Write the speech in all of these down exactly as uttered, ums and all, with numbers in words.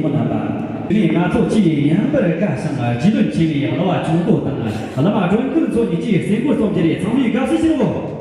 མི་རྣམ་པ། དེ་ནས་ང་ཚོ་ཆེས་ཡང་བསྐྱར་དགའ་ཞིང་རྗེས་ལུས་ཆེ་བའི་གླུ་བ་ཆུང་དོ་དང་། གླུ་མ་སྒྲོན་ཁུལ་ཚོ་གཉིས་ཀྱིས་སེམས་འགུལ་སློང་རྒྱུ་རེད། ཚང་མས་དགའ་བསུ་ཞུ་རོགས།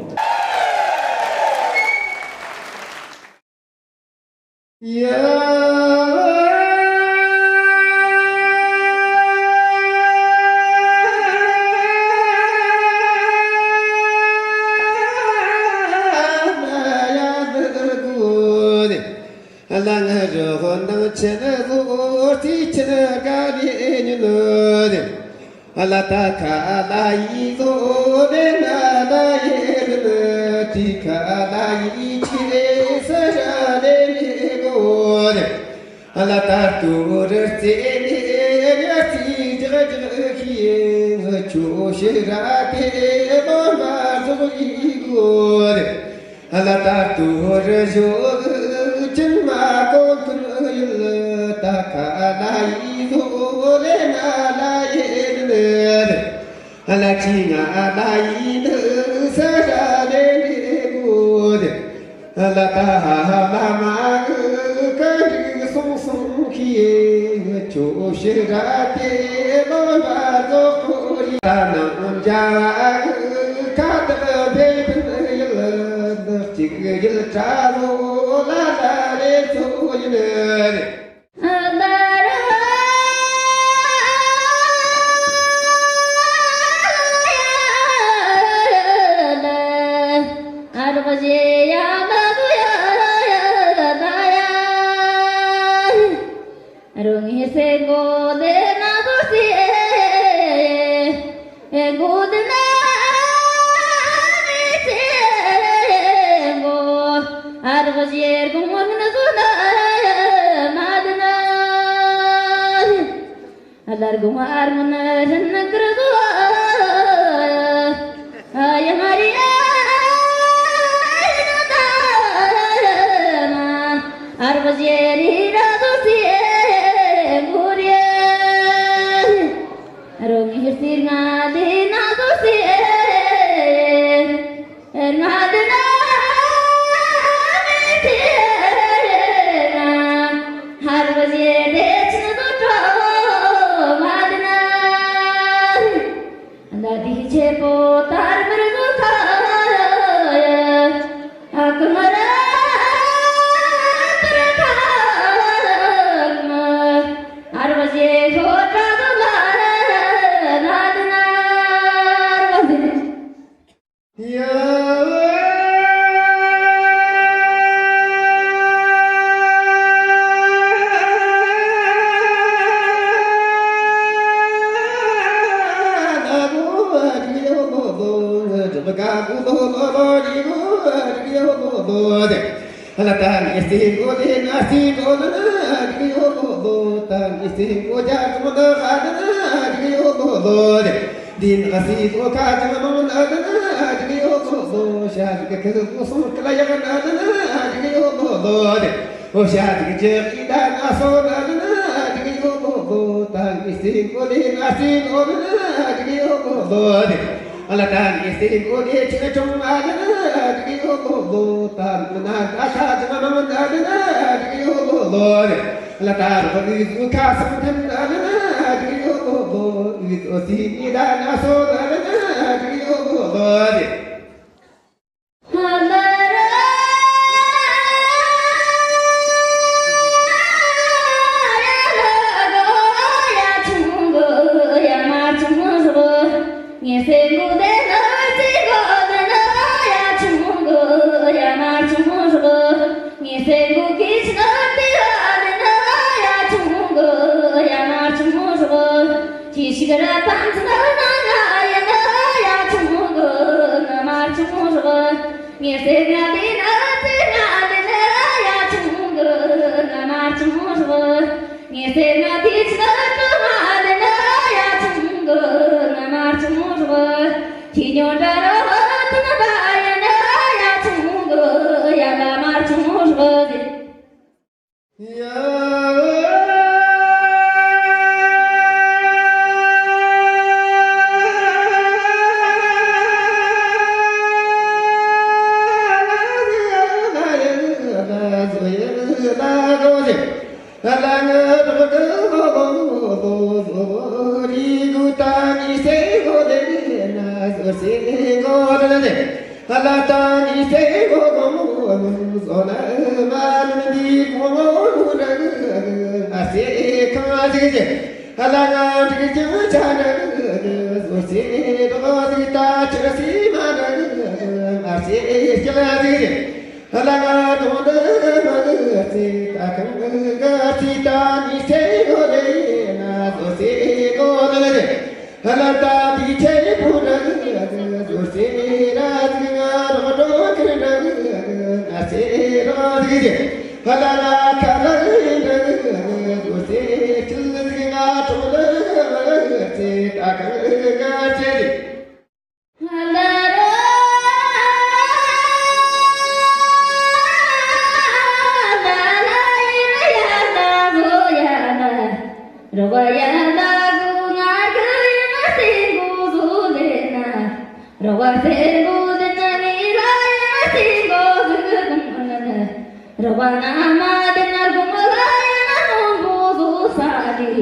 རོགས་པ་ན་མ་དེ་ན་དགོང་ལ་ཡང་སྣུམ་པོ་བཟོ་ས་དེ།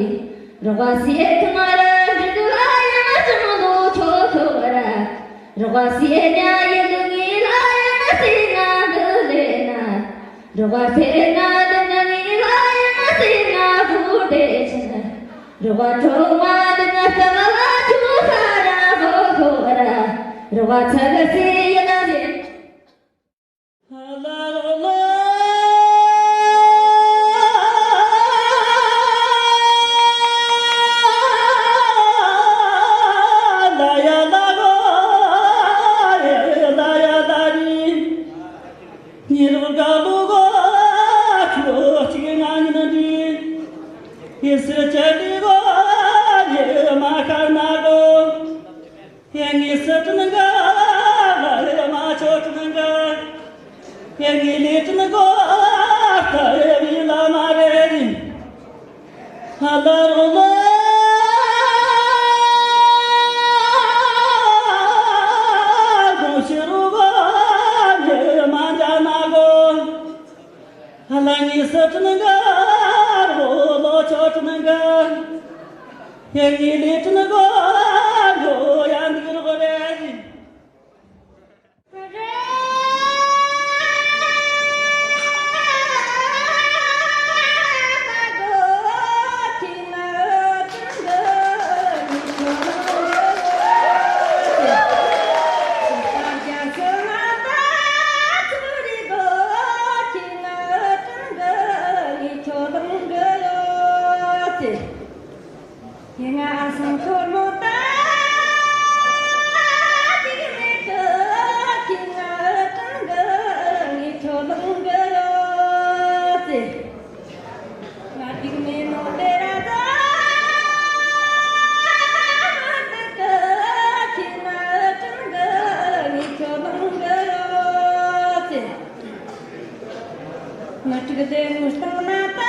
རོགས་པ་སེ་ཐི་མ་ར་འདི་དུ་ལ་ཡང་ཅང་ལོ་ཆོ་ཆོ་ར། རོགས་པ་སེ་ཉ་ཡེ་དུ་ངི་ལ་ཡང་སེ་ང་འདི་ལེ་ན། རོགས་པ་སེ་ང་དེ་ན་ངི་ལ་ཡང་སེ་ང་བུ་དེ་ཆེ་ན། རོགས་པ་ཁྲོ་མ་དེ་ན་སྐ་མ་ལ་ཆུ་ས་ར་བཟོ་ཆོ་ར། རོགས་པ་ཚ་ག་སེ་ཡེ་ན་ཡེ། ཡེ་ངེས་སུ་དྲན་ག་ལ་ལ་མ་ཆོ་དྲན་ག་ཡེ་ངེས་ལས་དྲན་ག་ལ་ལ་མ་རེད། ཧ་ལ་རོ་ལ་གོང་ཕྱི་རུ་ག་ལ་མ་འདྲ་ན་གོ། ཧ་ལ་ངེས་སུ་དྲན་ག་རོ་ལོ་ཆོ་དྲན་ག་ཡེ་ངེས་ལས་དྲན་ག་རོ་ཡ་འདུག་རོ་རེད། ཡིན་ང་ཨ་སང་ཁོར་མོ་ད་ཅིག་མེད་གི། ཁྱི་ང་ཀྲང་གི་ངའི་ཁྱོ་ལང་གི་ཡོད་ཟེར། ང་ཅིག་མེད་ནོ་དེ་ར་ད་མ་ཐུག་གི། ཁྱི་ང་ཀྲང་གི་ངའི་ཁྱོ་ལང་གི་ཡོད་ཟེར། ང་ཅིག་དེ་ངུ་སྟངས་ན་ད་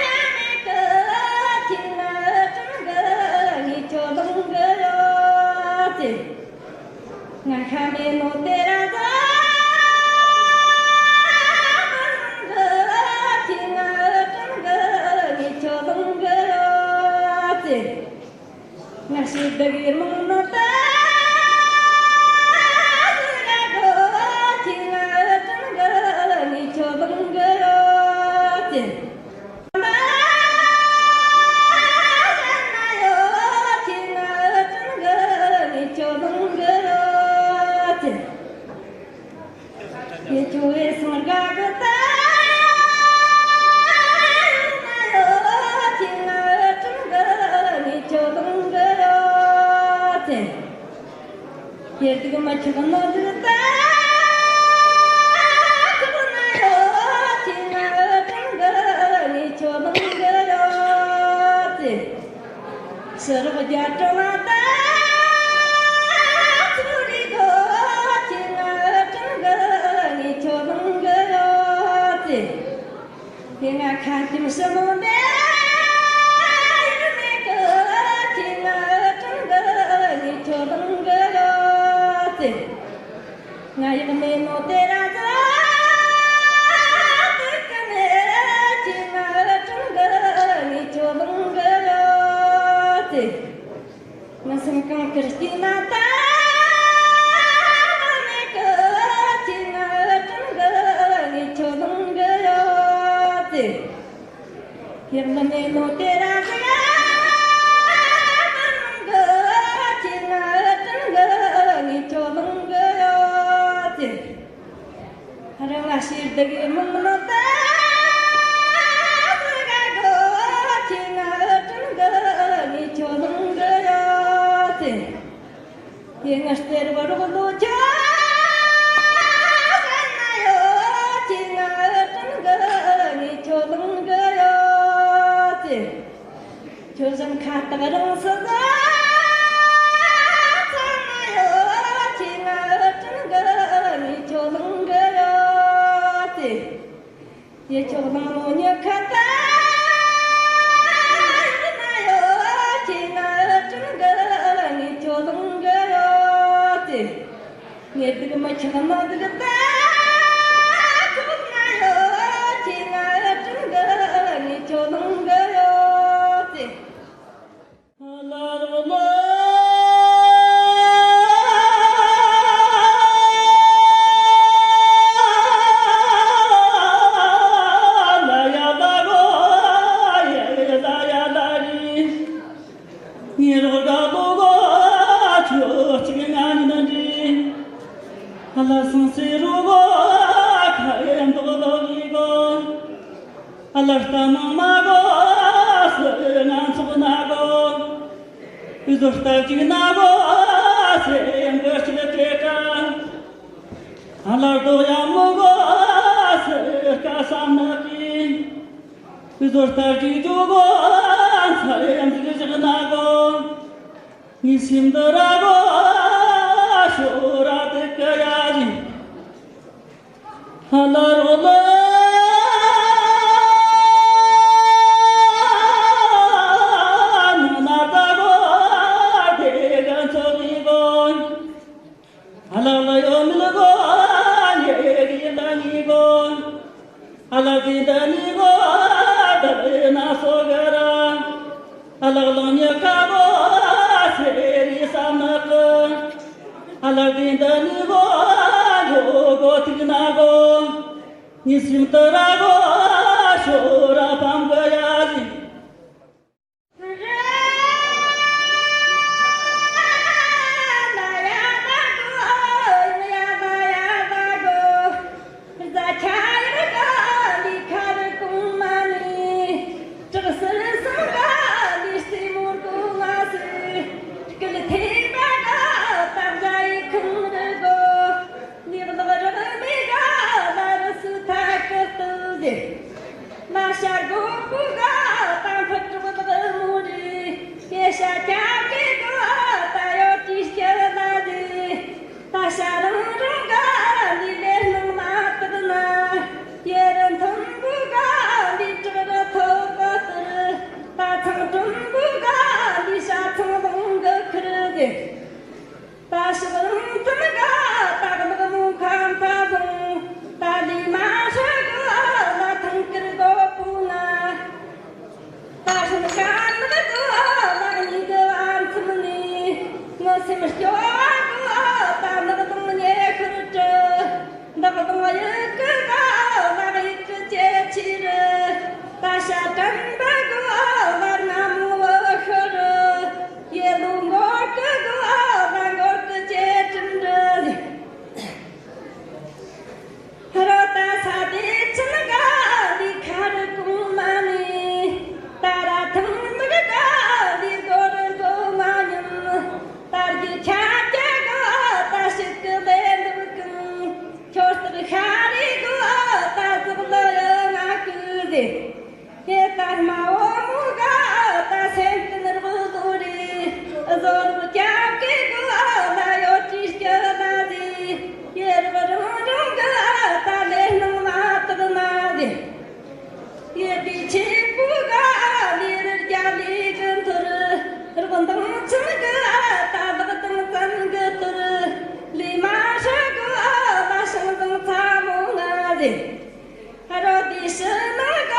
ཤ་མེད་གི། ཁྱི་ང་ཀྲང་གི་ངའི་ཁྱོ་ལང་གི་ཡོད་ཟེར། ང་ཤ་མེད་ནོ་དེ་ར་ད་མ་ལང་གི། ཁྱི་ང་ཀྲང་གི་ངའི་ཁྱོ་ལང་གི་ཡོད་ཟེར། ང་ཤི་བདག་གི་རྨོངས་ནོ་ད་ཟེར་གོ། ཁྱི་ང་ཀྲང་གི་ངའི་ཁྱོ་ལང་གི་ཡོད་ཟེར། ད་ཟེར་ན་ཡོད། ཁྱི་ང་ཀྲང་གི་ངའི་ཁྱོ་ལང་གི་ཡོད་ཟེར། ཡེ་ཁྱོ་བའི་སང་དགའ་གི་ད་ཡོད་ན་ཡོད། ཁྱི་ང་ཀྲང་གི་ངའི་ཁྱོ་ལང་གི་ཡོད་ཟེར། ཡེ་སྡུག་མ་ཆུག་ནོ་སྡུག་ད་ཆུག་ན་ཡོད། ཁྱི་ང་ཀྲང་གི་ངའི་ཁྱོ་ལང་གི་ཡོད་ཟེར། ཕྱི་རོགས་རྒྱ་གྲོང་ལ་ད་ཚུར་རེ་གོ། ཁྱི་ང་ཀྲང་གི་ངའི་ཁྱོ་ལང་གི་ཡོད་ཟེར། དེ་ང་ཁ་ཁྱིམ་ཕྱི་ནང་དེ་ཡང་མེད་གི། ཁྱི་ང་ཀྲང་གི་ངའི་ཁྱོ་ལང་གི་ཡོད་ཟེར། ང་ཡག་མེད་ནོ་དེ་ར་ད་དེ་ག་ནས་ ཡག་ལ་མེད་ནོ་དེ་ར་ཟེར་ཡ། ཁྱེད་ང་དྲིན་གི་ངས་ཁྱོད་ལང་གི་ཡོད་ཟེར། རང་ང་ཤེས་བདག་གི་མིང་ནོ་ད་ཟེར་ག་གོ། ཁྱེད་ང་དྲིན་གི་ངས་ཁྱོད་ལང་གི་ཡོད་ཟེར། ཁྱེད་ང་སྟེར་བ་རོགས་ལོ་ཁྱོད་ཟེར་ན་ཡོད། ཁྱེད་ང་དྲིན་གི་ངས་ཁྱོད་ལང་གི་ཡོད་ཟེར། ཁྱོད་བཞིན་ཁ་བཏགས་རང་སུ་ཟ་ཚང་ན་ཡོད། ཁྱེད་ང་དྲིན་གི་ངས་ཁྱོད་ལང་གི་ཡོད་ཟེར། ཡེ་ཁྱོད་ལང་ནོ་ཉི་ཁ་ད་ཡིན་ན་ཡོད། ཁྱེད་ང་དྲིན་གི་ངས་ཁྱོད་ལང་གི་ཡོད་ཟེར། ངས་སྡུག་མི་ཆགས་ན་སྡུག་ད་ཐོབ་ན་ཡོད། ཁྱེད་ང་དྲིན་གི་ངས་ཁྱོད་ལང་གི་ཡོད་ཟེར། ལ་རོ་ལ་ལ་ཡ་ལ་རོ་ཡ་ཡ་ལ་ཡ་ལ་རི། ཉེ་རོགས་དགའ་པོ་གོ། ཁྱོད་གཅིག་ང་ཉིད་འདྲི། ལ་སང་སེ་རོ་གོ། ཁ་ཡན་དོག་ལོ་གི་གོ། ལ་ལྟ་མང་མ་གོ། སེ་ང་ཚོགས་ན་གོ། བཟོ་ལྟ་གཅིག་ན་གོ། སེ་ཡན་གོ་ཅི་ལ་ཏེ་ཀ། ལ་རྡོ་ཡ་མོ་གོ། སེ་ཀ་བསམ་ན་གི། བཟོ་ལྟ་གཅིག་ཇོ་གོ། ཚ་ཡན་གཅིག་བཞག་ན་གོ། ངའི་སེམས་འདི་ར་གོ། ཤོ་ར་དེ་ཀ་ཡ་ཡིན། ཧ་ལ་རོ་ལ་ནང་ན་ད་གོ། དེ་ག་ཚོ་གི་གོ། ཧ་ལ་ལ་ཡོ་མི་ལ་གོ། ཡེ་གི་ལ་ནི་གོ། ཨ་ལ་དེ་འདི་ནི་གོ། ད་རེ་ན་སོ་ག་ར། ཨ་ལག་ལང་ཉི་ཁ་གོ། སེ་རི་ས་ནག་གི། ཨ་ལག་དེ་འདི་ནི་གོ། ཡོ་གོ་ཐིག་ན་གོ། ཉི་སིམ་ཏི་ར་གོ། ཤོ་ར་ཕམ་གི་ཡ་ལི། ན་ཤ་གོ་པུ་ག་ཏང་ཕུ་ཏྲུ་ལག་མུ་རི། ཡེ་ཤ་ཀྱ་ཀེ་གོ་ཏ་ཡོ་ཏི་སྐྱ་ལ་དི། ད་ཤ་རང་རང་ག་འདི་ལེ་སྣང་མ་དག་ན། ཡེ་ར་མཐོན་པོ་ག་འདི་བྲག་ར་ཐོག་ག་ཏུ། ད་ཚང་དྲོན་པོ་ག་འདི་ཤ་ཚང་ལུང་གི་ཁུར་དི། ད་ཤི་བ་ལུང་ཐུན་ག་ད་ག་ལག་མོ་ཁམ་ཐ་ལུང་། ད་ལི་མ་ཧྲ་ག་ལ་ཐང་ཀིར་གོ་པུ་ང་། ད་ཧྲན་ཀ་ནག་ག་ལ་ཉི་ག་ཨན་ཚམ་ནི། ངོ་སེམས་སྐྱོ་བ་ག་ད་ནག་དང་ཉེ་ཁུར་ཏྲི། འདག་དང་ཡི་གེ་ག་ལག་ཡི་གེ་ཅེ་ཆི་རི། ད་ཤ་དྲན་པ་ག་ལ་ང་མོ་བ་ཤོ་རི། ཡེ་ལུ་མགོ་གི་ག་ལ་མགོ་གི་ཅེ་དྲན་རི། ར་ད་ས་དེ་ཆི་ན་ག་ལི་ཁ་རི་གུང་མ་ནི། ད་ར་ཐང་ནི་ག་ལི་གོ་རི་གོ་མ་ཉམ། ད་རྒྱུ་ཆ་ཀྱ་ག་ད་ཤི་གི་ལེ་འདུག་གི། ཁྱོད་སྟག་ཤ་རི་གོ་ད་ཙག་ལ་ཡ་ང་གི་ཟེ། ཧེ་ད་མ་འོ་མོ་ག་ད་སེམས་ཀྱི་ནུར་བུ་ལོ་རི། ཨ་ཟོར་བུ་ཀྱ་ཀེ་གོ་ད་ཡོ་ཏི་སྐྱ་ད་ཟེ། ཡེ་རུ་རང་རང་ག་ད་ལེ་སྣང་མ་དག་ན་ཟེ། ཡེ་དི་ཆི་པུ་ག་ལི་རི་རྒྱ་ལི་གི་མཐུར། རོག་འདང་ཆུན་ག་ད་ལག་དང་ཙན་གི་ཐུར། ལི་མ་ཧྲ་ག་ད་ཤང་དང་ཚ་མོ་ང་ཟེ། ཧ་རོ་དི་ཤི་ན་ག་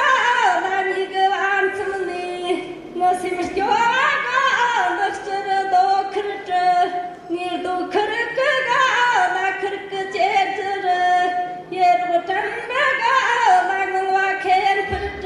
ད་ཉི་ག་ཨན་ཚུ་ནི། ངོ་སེམས་སྐྱོ་བ་ག་ལག་ཅི་རི་དོ་ཁུར་ཏྲི། ངེར་དོ་ཁུར་གི་ག་ད་ཁུར་གི་ཅེ་ཏྲི་རི། ཡེ་རོ་དྲན་པ་ག་ད་ངང་བ་ཁེན་ཕུར་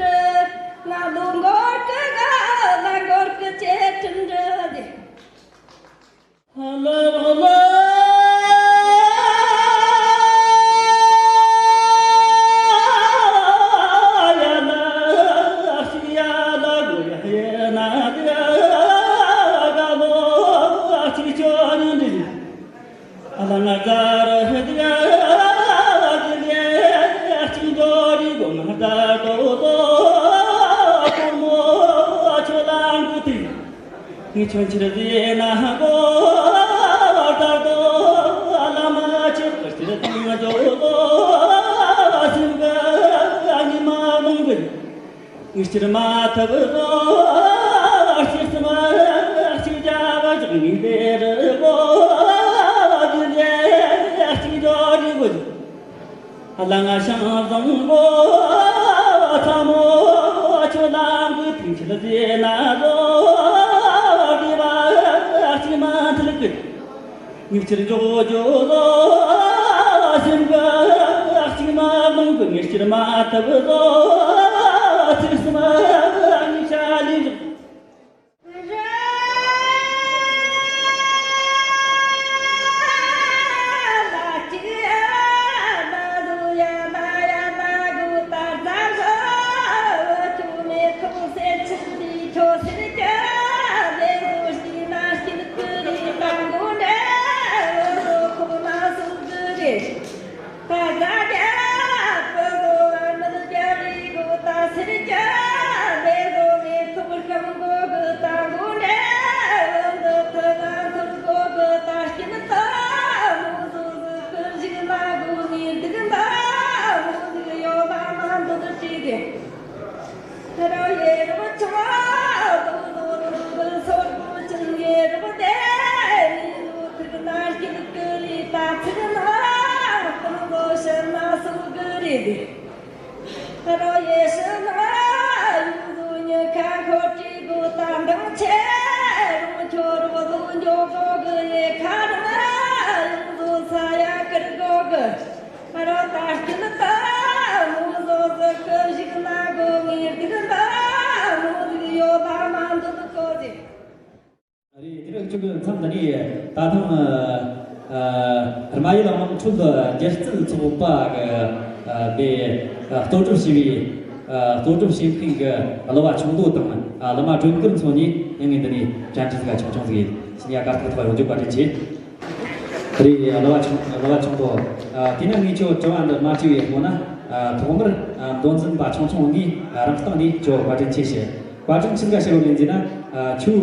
ངས་ཆོས་ཕྱིར་བཟོས་ན་གོ། ད་ལྟ་བླ་མ་ཆོས་ཕྱིར་བཟོས་ན་གོ། སེམས་ཀྱི་ཉི་མ་ལོང་གི། ངས་ཕྱིར་མ་ཐུབ་གོ། སྤྱིར་སེམས་གཅིག་བྱ་བ་ཞིག་ངས་འདིར་གོ། དེ་འདྲ་གཅིག་འཇོག་རིག་གོ། ལ་ང་ཤང་བཟང་པོ་ཚ་མོ་ཁྱོད་ལ་འགུལ་ཐིང་ཆེ་ལ་ཟེར་ན་རོ། བདེ་བ་གཅིག་མ་མཐུན་གི། ཉིག་ཕྱིར་འཇོག་འཇོག་ལོ། སེམས་གཅིག་མ་ལོང་གི། ངས་ཕྱིར་མ་ཐུབ་ལོ། ཚིག་གསུམ་ཉིག་ཆ་ལས་བཞག་རེད། དེ་རིང་ཁྱོད་ཀྱི་མཚམས་འདི་ནས་ད་ཐེངས་ཨ་ཨ་རྨ་ཡུལ་དམངས་ཁྲོད་སྒྱུ་རྩལ་ཚོགས་པ་གི་ཨ་དེ་ཨ་གཙོ་སྒྲུབ་བྱས་པའི་ཨ་གཙོ་སྒྲུབ་བྱེད་མཁན་གྱི་གླུ་བ་ཆུང་དོ་དང་ཨ་གླུ་མ་སྒྲོན་སྐུ་མཚོ་གཉིས་ཡང་ངས་འདི་ནས་བཅར་འདྲི་ཟིག་ཆུང་ཆུང་ཟིག་ཡིན། ཁྱེད་གཉིས་ཀ་ཏག་ཏག་ཡོང་རྒྱུ་བཀའ་དྲིན་ཆེ། རེད། གླུ་བ་ཆུང་གླུ་བ་ཆུང་དོ། ཨ་དེས་ན་ངས་ཁྱོད་དྲི་བ་འདི་མ་དྲིས་པའི་སྔོན་ན་ཨ་ཐོག་མར་ཨ་མདོ་འཛིན་པ་ཆུང་ཆུང་ངས་ཨ་རང་སྟེང་ནས་ཁྱོད་བཀའ་དྲིན་ཆེ་ཞུ། བཀའ་དྲིན་ཆི་ཟིག་ག་ཞུ་རྒྱུ་ཡིན་ཟེར་ན། ཨ་ཁྱོད་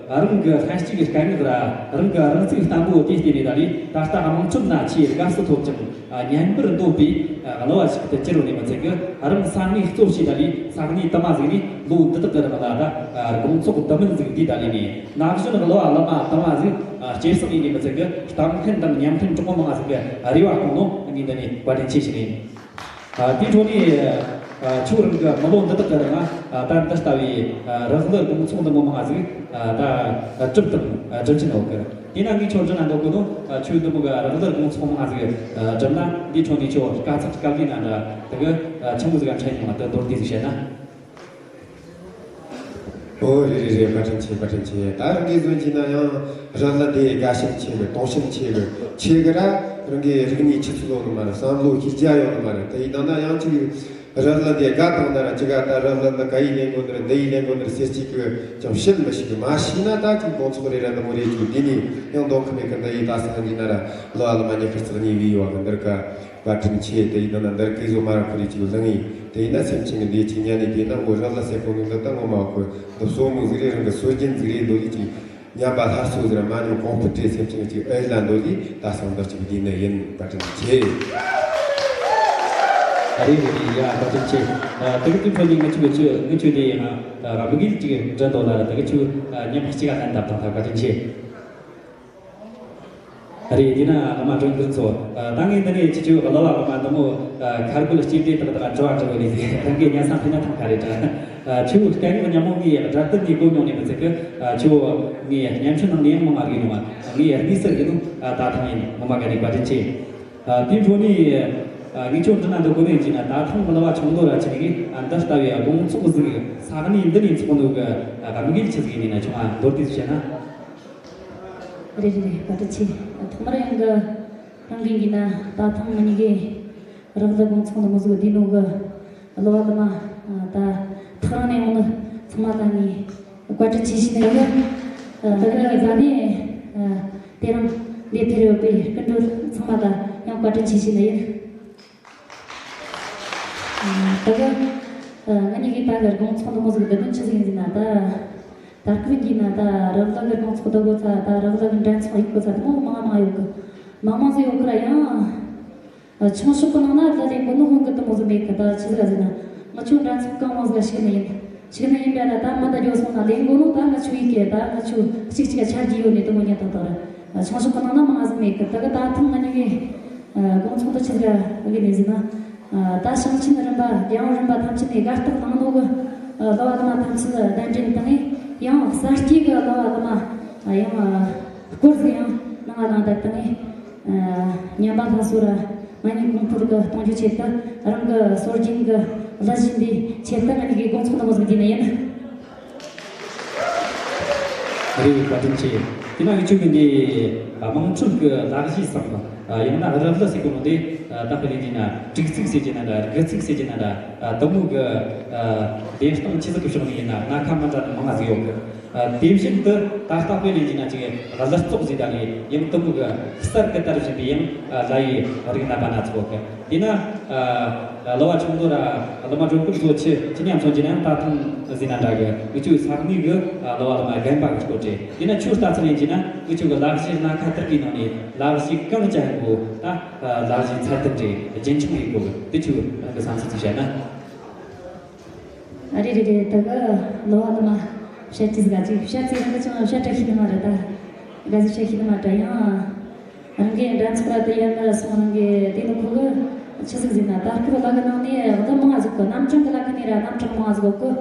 ཨ་རང་གི་ལྷན་སྐྱེས་ཀྱི་སྐད་ངག་ར་རང་གི་རང་ཚུགས་བརྟན་པོ་དེ་བལྟས་ནས་ད་ལས་ད་ལྟ་དམངས་ཁྲོད་ན་ཆེས་དགའ་བསུ་ཐོབ་ཅིང་ཨ་སྙན་པར་འདོད་པའི་ཨ་གླུ་བ་ཞིག་ཏུ་གྱུར་ནས་མི་ཚད་གི། ཨ་རང་ས་གནས་གཙོ་བྱས་ད་ལས་ས་གནས་དུ་མ་ཟིག་ནས་ལོ་འདི་དག་གི་རིང་ལ་ད་ཨ་དགོང་ཚོགས་དུ་མིན་ཟིག་འདིས་ད་ལས་ནས་ན་གཞོན་གླུ་བ་གླུ་མ་དུ་མ་ཟིག་ཨ་སྐྱེད་སྲིང་ཡས་ནས་མི་ཚད་གི། གཏམ་མཁན་དང་ཉན་མཁན་གྲོགས་མོ་མང་ཟིག་གི་རེ་བ་སྐོང་ནོ་ངས་འདི་ནས་བཀའ་དྲིན་ཆེ་ཞུ་ནས། ཨ་དེའི་འཕྲོ་ནས་ཨ་ཁྱོད་རང་གི་མི་ལོ་འདི་དག་གི་རིང་ཨ་ད་འདི་ལྟ་བུའི་ཨ་རག་ལུ་དགོང་ཚོགས་འདི་མོ་མང་ཟིག་ཨ་ད་གྲུབ་དང་ཨ་གྲུབ་ཀྱི་ནོ་གི། དེས་ན་ངས་ཁྱོད་འདྲི་ན་འདོད་གོ་ནོ། ཨ་ཁྱོད་འདི་མོ་གི་རག་ལུ་དགོང་ཚོགས་མང་ཟིག་ཨ་གྲུབ་ན་འདིའི་འཕྲོ་ནས་ཁྱོད་དཀའ་ཚེགས་དཀའ་ལས་ན་འདྲ་དེ་གི་ཨ་ཆི་མོ་ཟིག་ག་འཕྲད་མྱོང་བ་དེ་མདོར་བསྡུས་ཟིག་བཤད་ན། ཨོ་རེད་རེད་རེད། བཀའ་དྲིན་ཆེ། བཀའ་དྲིན་ཆེ། ད་རང་གིས་བཟོ་བྱས་ན་ཡང་རང་ལ་དེ་དགའ་ཞེན་ཆེ་གི། དུང་ཞེན་ཆེ་གི། ཆེ་གི་ར་རང་གི་རིག་གནས་ཆུ་ཚད་ཡོད་ནི་མ་རེད། བསམ་བློ་ཤེས་རྒྱ་ཡོད་ནི་མ་རེད། དེ་ཡིན་ན་ཡང་ཅིག་རང་ལ་དེ་དགའ་བཏང་ན་ར་ཅི་ག་ད་རང་ལ་ད་ག་ཡི་ལས་འགོ་ནི་རེད། འདི་ཡི་ལས་འགོ་ནི་རེད་ཟེར་ཅིག་གི་ཅང་བཤད་མི་ཤེས་གི། མ་ཤེས་ན་ད་ཅིག་དགོང་ཚོགས་རེ་ར་འདི་མོ་རེ་ཅིག་འདི་ནས་ཡང་གཏོང་ཁུ་མེད་གི། འདི་ཡི་ད་སང་ཡིན་ན་ར་ལོ་ཨ་ལ་མ་ཉི་ཤུ་རྩ་གཉིས་བི་ཡོད་གི། འདིར་ག་བཀའ་དྲིན་ཆེ། དེ་ཡིན་ན་འདིར་གི་བཟོ་མ་ར་ཁོ་རེ་ཅིག་ལངས་ཡིན། དེ་ཡིན་ན་སེམས་ཅན་གི་འདི་ཅིག་ཉན་ནས་དེ་ན་འོ་རང་ལ་སེ་ཕོ་ནུ་འདི་ད་ངོ་མ་ཁོ་འདི་བཟོ་མོ་ཟིག་རེད། རང་གི་སྲོལ་རྒྱུན་ཟིག་རེད་འདོད་ལི་ཅིག་ཉམས་པ་སླར་གསོ་ཟིག་ར་མ་ཉམས་གོང་འཕེལ་འདྲེ་སེམས་ཅན་གི་ཅིག་ཨེ་ལ་འདོད་ལི་ད་སང་འདིར་ཅིག་བསྡད་ནི་ཡིན། བཀའ་དྲིན་ཆེ། ཨ་རེད་རེད་རེད། ཡ་བཀའ་དྲིན་ཆེ། ཨ་དེ་གི་དུས་ཚོད་ནི་ངི་ཆོ་གི་ཆོ་ངི་ཆོ་དེ་ཡིན་ན་ཨ་མི་གིས་ཅིག་འདྲི་འདོད་ལ་ར། དེ་གི་ཆོ་ཨ་མཉམ་པ་གཅིག་ག་ལན་བཏབ་དང་། ད་བཀའ་དྲིན་ཆེ། རེད། དེས་ན་བླ་མ་སྒྲོན་སྐུ་མཚོ། ཨ་ད་ངས་འདི་ནས་ཁྱེད་ཆོ་གླུ་བ་གླུ་མ་འདི་མོ་ཨ་ཁར་གུ་ལ་སྐྱེས་དེ་ཏག་ཏག་དྲི་བ་དྲི་བ་ལས་ཟེར། རང་གི་ཉན་སང་ཕེ་ན་ཐང་ཁ་རེད་དྲ། ཨ་ཁྱོད་སྐད་ངག་ཉམས་མོ་ངས་སྒྲ་དེབ་ནས་གོ་མྱོང་ནས་མི་ཚད་གི། ཨ་ཁྱོད་ངས་བརྙན་འཕྲིན་ནང་ནས་ཡང་ངོ་མ་རིག་མྱོང་བ། ངས་གནས་ཚུལ་རིག་ནོ། ཨ་ད་ཐང་ཡིན། ངོ་མ་ག་ནས་བཀའ་དྲིན་ཆེ། ཨ་དེའི་འཕྲོ་ནས་ཨ་ངས་ཁྱོད་འདྲི་ན་འདོད་གོ་ནས་ཅི་ན། ད་ཐང་གླུ་བ་ཆུང་དོ་ར་ཅི་ནས་གི་ཨ་འདི་ལྟ་བུའི་དགོང་ཚོགས་ཟིག་ས་གནས་འདི་ནས་ཚོགས་འདུག་གི། ཨ་དམིགས་ཡུལ་ཆི་ཟིག་ཡིན་ན་ཆུང་ང་མདོར་བསྡུས་བཤད་ན། རེད་རེད་རེད། བཀའ་དྲིན་ཆེ། ཐོག་མར་ཡང་གི་རང་གི་ཡིན་ན་ད་ཐེངས་ང་གཉིས་ཀས་རག་ལུ་དགོང་ཚོགས་འདི་མོ་ཟིག་བསྡུས་ནོ་གི། གླུ་བ་གླུ་མ་ད་ཐག་རིང་ནས་ཡོང་ནི་ཚང་མ་ལ་ངས་བཀའ་དྲིན་ཆེ་ཞུ་ནི་ཡིན། ད་གི་ད་ནས་དེ་རིང་འདིར་ཕེབས་ཡོད་པའི་སྐུ་མགྲོན་ཚང་མ་ལ་ཡང་བཀའ་དྲིན་ཆེ་ཞུ་ནི་ཡིན། ད་གི་ ང་གཉིས་ཀྱི་ད་གི་དགོང་ཚོགས་འདི་མོ་ཟིག་བསྡུ་དོན་ཆི་ཟིག་ཡིན་ཟེར་ན། ད་ད་སྐབས་ཀྱི་ན་ད་རག་ལ་གི་དགོང་ཚོགས་འདུ་གོ་ཚ། ད་རག་ལ་གི་འགྲན་ཚོགས་ཡིག་གོ་ཚ་དེ་མོ་མང་མང་ཡོད་གི། མང་མང་ཟིག་ཡོད་གི་ར། ཡང་ཆུང་ཤོས་གི་ནང་ན་ད་ལས་གོ་ནོ་ཧོང་གི་དེ་མོ་ཟིག་མེད་གི། ད་ཆི་ཟིག་ཟེར་ན། ང་ཆོ་འགྲན་ཚོགས་གང་མང་ཟིག་ཞུགས་ནི་ཡིན། ཞུགས་ནི་ཡིན་པ་ད་ད་མི་ད་འགྱོ་སོང་ན་ལས་གོ་ནོ་ད་ང་ཆོ་ཡིག་གི་ད་ང་ཆོ་གཅིག་གཅིག་ཆ་རྒྱུས་ཡོད་ནི་དེ་མོ་ཉན་ཐོག་ཐོག་ར། ཆུང་ཤོས་གི་ནང་ན་མང་ཟིག་མེད་གི། ད་གི་ད་ཐེངས་ང་གཉིས་ཀྱི་དགོང་ཚོགས་འདི་ཆི་ཟིག་གི་ནི་ཟེར་ན། ད་ཞིང་ཆེན་རིམ་པ་རྒྱལ་ཡོངས་རིམ་པ་ཐམས་ཅད་ནས་དགའ་རྟགས་གནང་ནོ་གི་གླུ་བ་གླུ་མ་ཐམས་ཅད་གདན་འདྲེན་བཏང་ངས། ཡང་གསར་སྐྱེས་གི་གླུ་བ་གླུ་མ་ཡང་སྐོར་ཟིག་ཡང་གནང་བ་གནང་བཏང་ངས། ཉམས་པ་སླར་གསོ་ར་མ་ཉམས་གོང་འཕེལ་གི་གཏོང་རྒྱུ་ཆེད་དུ། རང་གི་སྲོལ་རྒྱུན་གི་གླུ་གཞས་འདི་ཆེད་དུ་ང་གཉིས་ཀྱི་དགོང་ཚོགས་འདི་མོ་ཟིག་བསྡུས་ནི་ཡིན། རེད། བཀའ་དྲིན་ཆེ། དེ་ན་ཡུ་ཆུ་གི་འདི་དམངས་ཁྲོད་ཀྱི་གླུ་གཞས་སམ། ཡང་ན་རག་ལ་ཟེར་གོ་ནོ་དེ། ད་དཔེ་ལེན་གྱི་ན་དྲུག་ཚིགས་ཟེར་གྱི་ན་འདྲ། དགུ་ཚིགས་ཟེར་གྱི་ན་འདྲ། དེ་མོ་གི་བདེན་སྟངས་ཆི་ཟིག་གི་ཕྱོགས་ནས་ཡིན་ན་སྣ་ཁ་མི་འདྲ་ནི་མང་ང་ཟིག་ཡོད་གི། དེ་བཞིན་དུ་ད་ལྟ་དཔེ་ལེན་གྱི་ན་ཅིག་གླུ་རྩོག་ཟེར་ད་ལས་ཡང་དེ་མོ་གི་གསར་གི་དར་བཞིན་པའི་ཡང་གླུ་ཡི་རིགས་སྣ་པ་སྣ་ཚོགས་གི། དེ་ན། ཨ། གླུ་བ་ཆུང་དོ་ར་གླུ་མ་སྒྲོལ་དཀར་ཚོ་ཆི་ཆི་མཉམ་སོང་གི་ན་ད་ཐེངས་ཟིན་ན་འདྲ་གི། འུ་ཆོའི་ས་གནས་གི་གླུ་བ་གླུ་མ་རྒན་པ་གི་སྐོར་རེད། དེ་ན་ཁྱོད་ལྟ་ཚུལ་ཡིན་གྱི་ན་འུ་ཆོ་གི་གླུ་གཞས་སྣ་ཁ་དག་གི་ནང་ནས་གླུ་གཞས་གང་ཅན་གོ། ད་གླུ་གཞས་ཚད་ལྡན་རེད། རྒྱུན་འཁྱོངས་ཡིན་གོ་གི། དེ་ཆོ་རང་གི་བསམ་ཚུལ་ཅིག་བཤད་ན། ཨ་རེ་རེ་རེ། ད་ག་གླུ་བ་གླུ་མ་བཤད་ཅི་ཟིག་ག་ཅིག་བཤད་ཅི་རང་གི་ཅང་བཤད་དྲ་ཤི་ནི་མ་རེད། ད་ག་ཟིག་བཤད་ཤི་ནི་མ་དྲ་ཡང་། རང་གི་འགྲན་ཚོགས་ལ་དེ་ཡར་མར་སོང་། རང་གི་དེ་ནི་ཁོ་གི་ཆི་ཟིག་ཟེར་ན། ད་སྐབས་གླུ་གི་ནང་ནས་གླུ་མང་ཟིག་གི། རྣམ་གྲངས་གི་གླུ་གི་ནས་ར་རྣམ་གྲངས་མང་ཟིག་གི།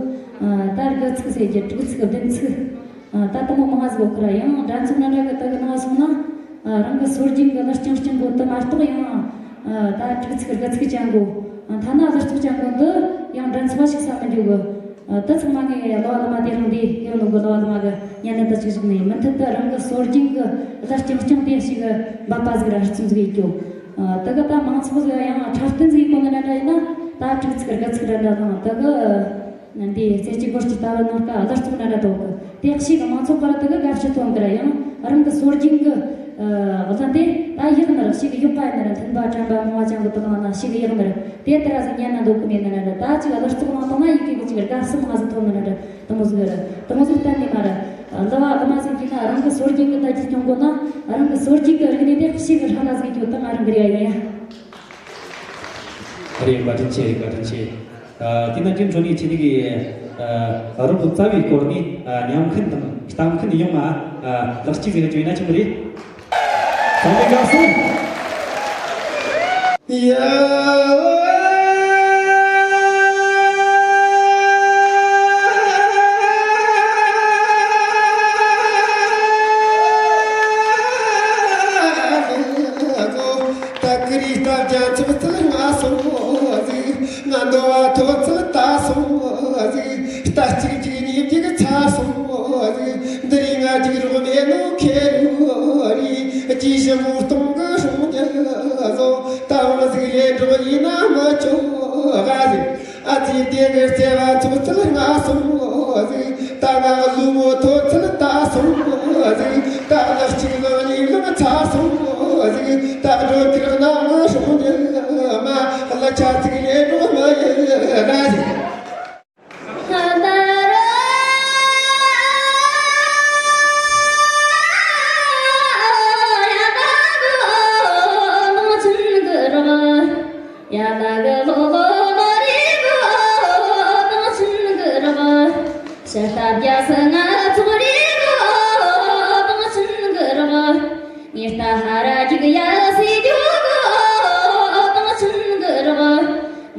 ད་དགུ་ཚིགས་ཟེར་གྱི་དྲུག་ཚིགས་བདུན་ཚིགས། ད་དེ་མོ་མང་ཟིག་གི་ར། ཡང་འགྲན་ཚོགས་ན་འདྲ་གི་དེ་གི་ནང་སོང་ན། རང་གི་སྲོལ་རྒྱུན་གི་གླུ་རྐྱང་རྐྱང་གོ་དེ་མ་གཏོགས་ཡང་ད་དྲུག་ཚིགས་དགུ་ཚིགས་ཅན་གོ། ཐ་ན་གླུ་གཙུག་ཅན་གོ་འདི་ཡང་འགྲན་ཚོགས་ཞིག་ས་མི་འཇུག་གི། ད་ཚང་མ་ངས་གླུ་བ་གླུ་མ་དེ་རིང་འདི་ཡོད་ནོ་གི་གླུ་བ་གླུ་མ་གི་ཉན་ལེན་དུ་ཅིག་བཞག་ནས། མུ་མཐུད་དུ་རང་གི་སྲོལ་རྒྱུན་གི་གླུ་རྐྱང་རྐྱང་དེ་ཞིག་གི་འབབ་པ་ཟིག་ར་རྩོམ་ཟིག་ཡེད་རྒྱུ། དེ་གི་ད་མང་ཚོགས་ཟིག་ཡང་འཁྲབ་སྟོན་ཟིག་གོ་ནི་འདྲ་འདྲ་ཡིན་ན། ད་དྲུག་ཚིགས་དགུ་ཚིགས་ར་འདྲ་དང་། དེ་གི་འདི་རྩེ་གཅིག་སྒོ་གཅིག་ལྟ་བུ་ནང་ཀ་གླུ་རྩོམ་འདྲ་འདྲ་འདུག་གི། དེ་ཞིག་གི་མང་ཚོགས་ཁར་དེ་གི་དགའ་བསུ་ཐོན་གི་ར། ཡང་རང་གི་སྲོལ་རྒྱུན་གི་གླུ་དེ་ད་ཡག་ནི་ར། ཞིག་གི་ཡག་པ་ཡིན་ནི་ར། མཐུན་པ་དྲན་པ་མོ་བ་ཅན་གི་དེ་གང་ན་ཞིག་གི་ཡག་ནི་ར། དེ་ལྟར་ཟིག་ཉན་ན་འདོད་གི་མེད་ནི་ར། ད་ཅིག་གླུ་རྩོམ་ནང་དང་ན་ཡི་གེ་གི་ཅིག་དགའ་བསུ་མང་ཟིག་ཐོབ་ནི་ར། དེ་མོ་ཟིག་ར། དེ་མོ་ཟིག་གཏན་ནས་མ་ར། གླུ་བ་གླུ་མ་ཟིག་གིས་ན་རང་གི་སྲོལ་རྒྱུན་གི་ད་ཅིག་སྐྱོང་དགོས་ན། རང་གི་སྲོལ་རྒྱུན་གི་རིག་གནས་དེ་ཞིག་གི་ཧྲ་ལ་ཟིག་རྒྱུ་ད་ང་རང་གི་རེ་བ་ཡིན། རེད། བཀའ་དྲིན་ཆེ། བཀའ་དྲིན་ཆེ། ཨ། དེ་ན་ཀྲིན་ཁྲོ་ནི་ཆེ་ནི་གི། ཨ། རོགས་རྩ་བའི་སྐོར་ནས། ཨ། ཉམས་མཁན་དང་གཏམ་མཁན་ཡོང་ང་། ཨ། ལག་གཅིག་ཟིག་བཅོས་ན་ཆི་མོ་རེད། ཚང་མས་དགའ་བསུ། ཡ། ད་ཀི་རི་ལྟ་རྒྱ་ཚོགས་ཚུལ་ང་སོང་ཟིག། ང་འདོད་པ་ཐོབ་ཚུལ་ད་སོང་ཟིག། རྟ་གཅིག་གཅིག་གཉིས་གཅིག་ཚ་སོང་ཟིག། འདི་རིང་ང་གཅིག་རོགས་མེད་ནོ་ཁེ་རུ་རི། རྗེས་ཞི་མོ་སྟོང་གི་སྲུང་རྒྱལ་བཟོ། ད་བང་ཟིག་ལས་འགྲོ་ཡིན་ན་མི་ཆོག་ག་ཟིག། ཨ་ཙི་དེ་གི་བརྩེ་བ་ཚོགས་ཚུལ་ང་སོང་ཟིག། ད་ང་ལུ་མོ་ཐོབ་ཚུལ་ད་སོང་ཟིག། ད་ལག་གཅིག་ལང་ལི་ལང་ཚ་སོང་ཟིག། ད་སྒྲོ་ཐིག་ནང་སོང་ཉི་མ། ལ་ཆ་ཚིག་ལས་འགྲོ་མ་ཡི་ར་ཟིག། ཡ་ད་གི་ལོ་ལོ་ལོ་རི་གོ་དང་ཆུན་གི་རོ། ཤ་སྟག་རྒྱ་སེ་ང་ཚོ་རི་གོ་དང་ཆུན་གི་རོ། ངའི་རྟ་ཧ་ར་རྒྱུག་ཡ་སི་རྒྱུག་གོ་དང་ཆུན་གི་རོ།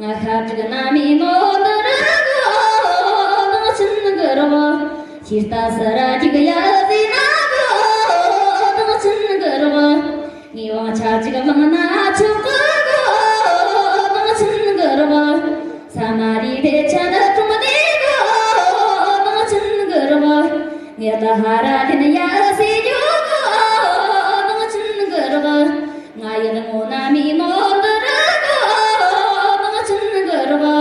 ང་ཤ་རྒྱུག་ན་མི་ནོ་དུ་རི་གོ་དང་ཆུན་གི་རོ། ཁྱི་རྟ་སི་ར་རྒྱུག་ཡ་སི་ན་གོ་དང་ཆུན་གི་རོ། ངའི་དབང་ཆ་གཅིག་བླངས་ན་ཆོག་གི་གོ་དང་ཆུན་གི་རོ། ས་མ་རི་བེ་ཆ་ནི་ཀྲུང་ནི་གོ་དང་ཆུན་གི་རོ། ངའི་ལ་ཧ་ར་ལིན་ཡ་སི་ཡོ་གོ་དང་ཆུན་གི་རོ། ང་ཡི་ལ་ངོ་ན་མི་ནོ་འདི་རི་གོ་དང་ཆུན་གི་རོ།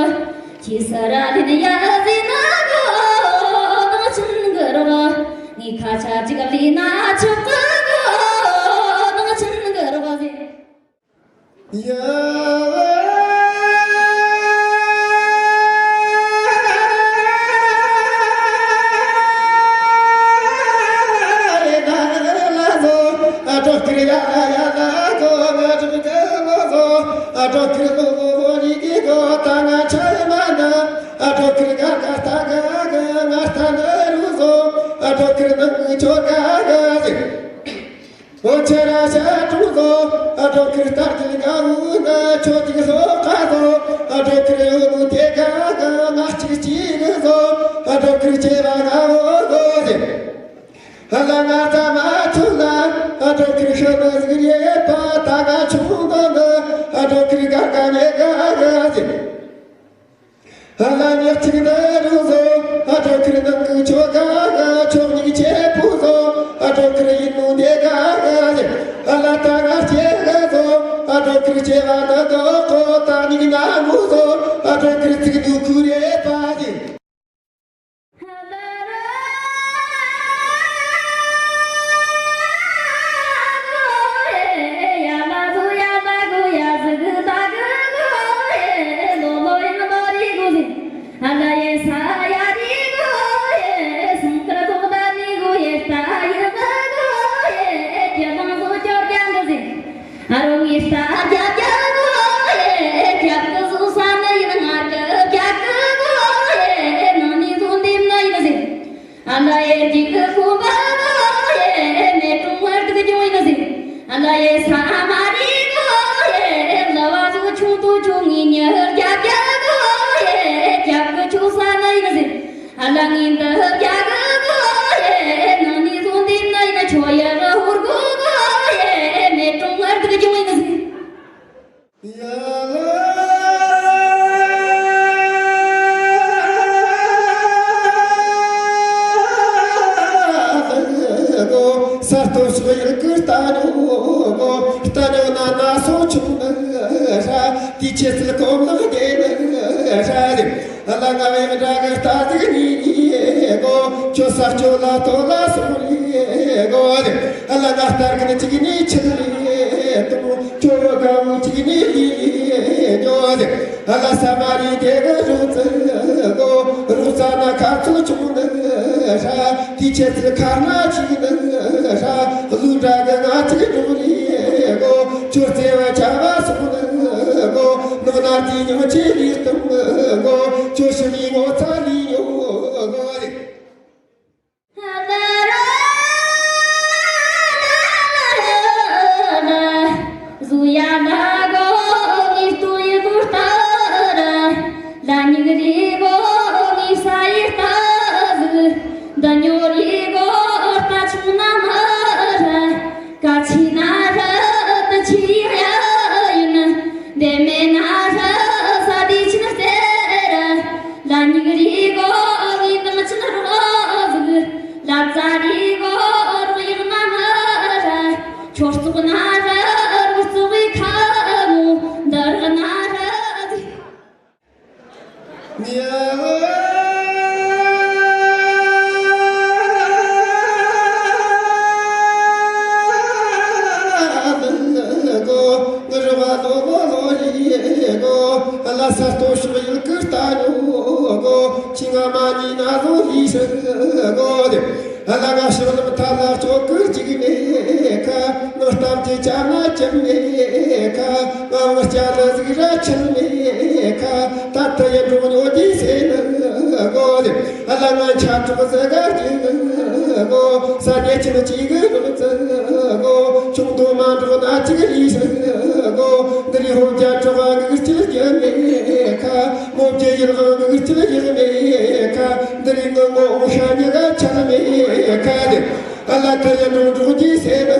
ཁྱི་སི་ར་ལིན་ཡ་སི་ན་གོ་དང་ཆུན་གི་རོ། ངའི་ཁ་ཆ་གཅིག་ལི་ན་ཆོག་གི་གོ་དང་ཆུན་གི་རོ་ཟེར། ཡ། ཨ་ཁིར་ག་ག་ལྟ་ག་ག་ང་ལྟ་ན་རུ་ཟོ། ཨ་ཁིར་ནང་ཆོ་ག་ག་ཟེ། ཨོ་ཆ་ར་ཤ་ཀྲུང་ཟོ། ཨ་ཁིར་ལྟར་གྱི་ང་འུ་ན་ཆོ་གཅིག་ཟོ་ཁ་ཟོ། ཨ་ཁིར་ཡོ་ནུ་དེ་ག་ག་ང་གཅིག་གཅིག་ཟོ། ཨ་ཁིར་ཆེ་བ་ང་འོ་ཟོ་ཟེ། ཨ་ལ་ང་ཙ་མ་ཆུ་ལ། ཨ་ཁིར་ཤོ་ན་ཟིག་རེ་པ་ད་ང་ཆུང་དོ་ན། ཨ་ཁིར་ག་ག་ནེ་ག་ག་ཟེ། ཨ་ལ་ཉག་གཅིག་ན་རུ་ཟོ། ཨ་ཁིར་ནང་གི་ཆོ་ག་ག་ཆོ་གཉིས་ཆེ་པོ་ཟོ། ཨ་ཁིར་ཡིན་ནུ་དེ་ག་ག་ཟེ། ཨ་ལ་ད་ང་ཆེ་ག་ཟོ། ཨ་ཁིར་ཆེ་བ་ན་དོ་ཀོ་ད་ཉིག་ན་མུ་ཟོ། ཨ་ཁིར་ཚིག་དུ་ཁུ་རེ་པ་ཟེ། ཨ་རོ་ངི་ལྟ་རྒྱ་རྒྱ་གོ་ཡེ། རྒྱབ་ཏུ་བཟུང་ས་ནི་ཡིན། ང་རྒྱ་རྒྱ་གོ་ཡེ། ནང་ནི་བཟུང་འདེམས་ནི་ཡིན་ཟེར། ཨ་ལ་ཡེ་འཇིག་གི་ཁུམ་པ་གོ་ཡེ། མེ་ཀྲུང་བར་དུ་ཀྱང་ཡིན་ཟེར། ཨ་ལ་ཡེ་ས་མ་རི་གོ་ཡེ། ལ་བ་བཟུང་ཆུང་དུ་ཆུང་ངི་ཉི་རྒྱ་རྒྱ་གོ་ཡེ། རྒྱབ་གི་ཆུང་ས་ནི་ཡིན་ཟེར། ཨ་ལ་ངི་འདི་རྒྱ་གི་གོ་ཡེ། ནང་ནི་བཟུང་འདེམས་ནི་ཡིན། ཆོ་ཡ་གི་ཧུར་གོ་གོ་ཡེ། མེ་ཀྲུང་བར་དུ་ཀྱང་ཡིན་ཟེར། ཡ་ལ་གོ་ས་སྟོབས་སུ་ཡིན་ཀི་རྟ་ནོ་གོ། རྟ་ནོ་ན་ན་སོ་ཆུང་ན་ར། དེ་ཆེ་ཚིལ་གོམ་ལག་རྒྱལ་ན་ར། ཨ་ལ་ང་བའི་འདྲ་གི་རྟ་ཟིག་གཉིས་གཉིས་གོ། ཁྱོད་ས་ཁྱོད་ལ་ཐོ་ལ་སོང་ལི་གོ། ཨ་ལ་ང་ལྟར་གི་ནི་གཅིག་གཉིས་ཆིག་ལི་དུ། ཁྱོད་བོ་ག་བོ་གཅིག་གཉིས་ལི་ལི་ཉོ། ཨ་ལ་ས་མ་རི་དེ་གི་རུ་ཙི་གོ། རུ་ཙ་ན་ཁ་ཚུ་ཆུང་ནི་ར། དེ་ཆེ་ཚི་ཁར་ན་ཆིག་ནི་ར། ལུ་འདྲ་གི་ང་གཅིག་འགྲོ་ལི་གོ། ཁྱོད་བརྩེ་བ་བྱ་བ་སོང་ནི་གོ། ནོ་ན་དེ་ཉོ་ཆེ་ལི་གཏོང་གོ། ཁྱོད་ཤི་མི་ངོ་ཚ་ལི་ཉོ་གོ། ལ་ས་སྟོང་ཤོག་ཡིན་ཀི་རྟ་ཉོ་གོ། ཁྱི་ང་མ་ཉི་ན་བཟོ་ལི་ཤི་གོ། ཨ་ལ་ང་ཤོག་ལམ་ཐ་ལ་ཅོ་ཀི་ཅིག་མེ་ཁ། ང་གཏམ་གྱི་ཅ་མ་ཅི་མེ་ཁ། ང་བ་ཅ་ལ་ཟིག་ར་ཆི་མེ་ཁ། ད་ད་ཡ་འགྲོ་ཉོ་ཅི་སེ་ན་གོ། ཨ་ལ་ང་ཆ་ཅོག་ཟ་ག་ཅི་གོ། ས་ཉེ་ཆི་ཅི་གི་རོ་ཙི་གོ། ཆུང་དུ་མ་འགྲོ་ན་ཅི་གི་ལི་ཤི་གོ། འདི་རི་ཧོ་ཅ་ཅོག་གི་ཅི་ཅི་མེ་ཁ། མོ་ཅི་ཡིན་གོ་གི་ཅི་ཡིན་མེ་ཁ། འདི་རིང་ངོ་ངོ་ཤ་ཉི་ག་ཆག་མེད་ཁ་ལེ། ཨ་ལ་ཁ་ཡ་འགྲོ་འགྲོ་གི་སེ་ན་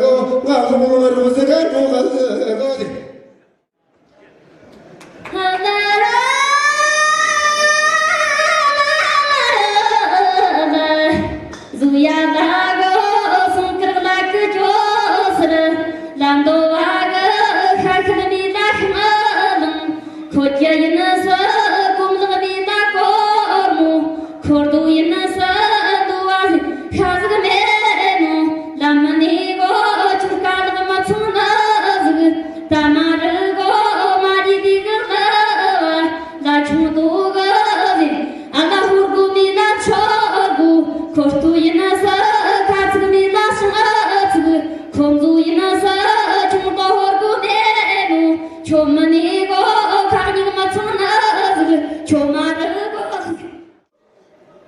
གོ། ང་ལུང་ལུང་རུ་ཟི་ག་འགྲོ་གི་གོ་ལེ། ཁོ་རྒྱ་ཡིན་ས་གོམ་ལག་མེ་ད་གོར་མོ། ཁོར་དུ་ཡིན་ས་དུ་བ་ཤ་ཟིག་མེད་ནོ། ལམ་མ་ནི་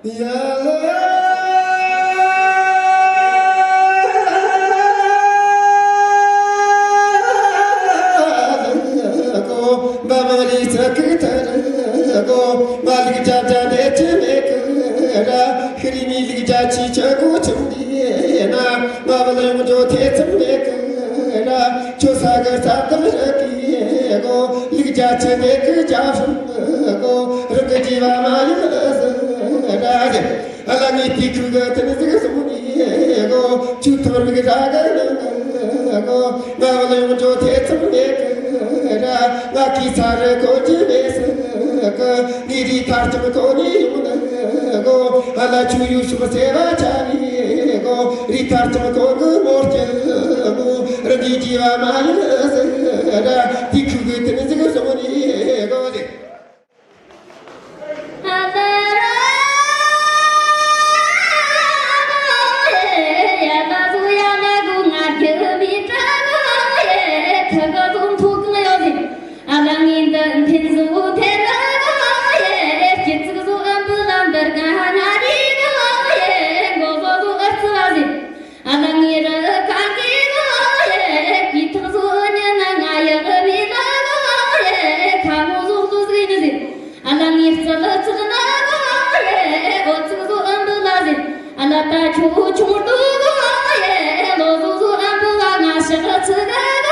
ཡ་ལ་གོ་འབའ་མ་རི་ཚ་ཁུ་ཐ་ར་གོ་མ་ལིག་ཅ་ཅ་དེ་ཆེ་མེ་ཁུ་ར་ཤི་རི་མི་ལིག་ཅ་ཆི་ཆ་གོ་ཆུང་དི་ན་མ་བ་ལ་ཡོང་ཇོ་ཐེ་ཚུམ་མེ་ཁུ་ར་ཆོ་ས་ག་ས་ཏ་ར་ཀི་གོ་ལིག་ཅ་ཆེ་མེ་ཁུ་ཅ་ཧྲུ་གོ་རི་ཀ་ཇི་བ་མ་ཡུ་ལ་ཟ་ར་ཟེར། ཨ་ལ་ངའི་ཏི་ཁུ་གི་ཏི་ནི་ཟིག་སོང་ནི་གོ་ཆུ་ཐོར་མིག་ར་ག་ནི་གོ་ང་བ་ལ་ཡོང་ཇོ་ཐེ་ཚུམ་མེ་ཁུ་ར་ང་ཁི་ཚ་རེ་གོ་ཅི་མེ་སི་གི་ངའི་རི་ཐར་ཅམ་གོ་ནི་ཡོང་ནི་གོ་ཨ་ལ་ཆུ་ཡུ་ཤུག་སེ་བ་ཆ་ནི་གོ་རི་ཐར་ཅམ་གོ་གི་མོར་ཅི་མོ་རི་གི་ཇི་བ་མ་ཡི་ཟི་ར་ཏི་ཁུ་གི་ཏི་ནི་ཟིག་སོང་ནི་གོ་ཟེར།